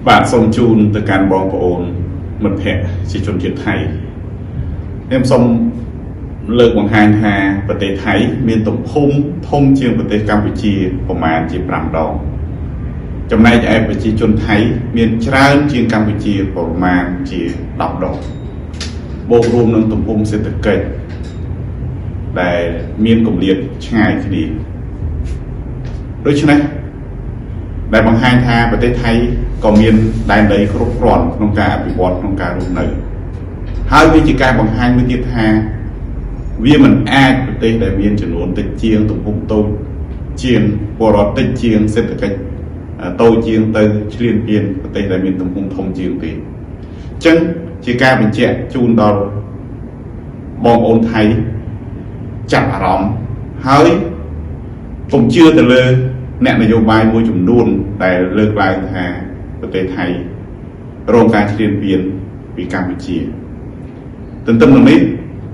បាទសូមជូនទៅកាន់បងប្អូនមិត្តភ័ក្តិជាជនជាតិថៃខ្ញុំសូមលើកបង្ហាញថាប្រទេសថៃមានទំហំធំជាងប្រទេសកម្ពុជាប្រមាណជា5ដងចំណែកឯប្រជាជនថៃមានច្រើនជាងកម្ពុជាប្រមាណជា10ដងបូករួមនឹងទំហំសេដ្ឋកិច្ចដែលមានគម្លាតឆ្ងាយគ្នាដូច្នេះ ដែលបង្ហាញថាប្រទេសថៃក៏មានដែនដីគ្រប់គ្រាន់ក្នុងការអភិវឌ្ឍក្នុងការរស់នៅហើយវាជាការបង្ហាញមួយទៀតថាវាមិនអាចប្រទេសដែលមានចំនួនតិចជាងទំហំតូចជាងពលរដ្ឋតិចជាងសេដ្ឋកិច្ចតូចជាងទៅឈ្លានពានប្រទេសដែលមានទំហំធំជាងទេអញ្ចឹងជាការបញ្ជាក់ជូនដល់បងប្អូនថៃចាប់អារម្មណ៍ហើយកុំជឿទៅលើអ្នកនយោបាយមួយចំនួនដែលលើកឡើងថាប្រទេសថៃរងការឈ្លានពានពីកម្ពុជាទន្ទឹមនឹងនេះ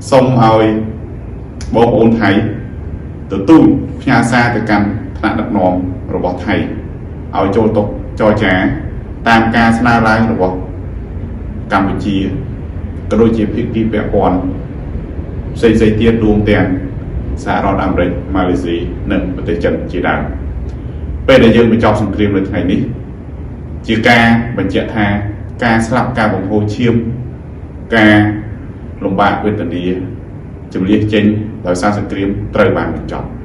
សូមឲ្យបងប្អូនថៃទទូចផ្ញើសារទៅកាន់ថ្នាក់ដឹកនាំរបស់ថៃឲ្យចូលតុចរចាតាមការស្នើឡើងរបស់កម្ពុជាក៏ដូចជាភាគីពាក់ព័ន្ធផ្សេងៗទៀតរួមទាំងសហរដ្ឋអាមេរិកម៉ាឡេស៊ីនិងប្រទេសចិនជាដើមពេលដែលយើងបញ្ចប់សង្គ្រាមនៅថ្ងៃនេះជាការបញ្ជាក់ថាការស្លាប់ការបង្ហូរឈាមការលំបាកវេទនាជំលះចេញដោយសារសង្គ្រាមត្រូវបានបញ្ចប់។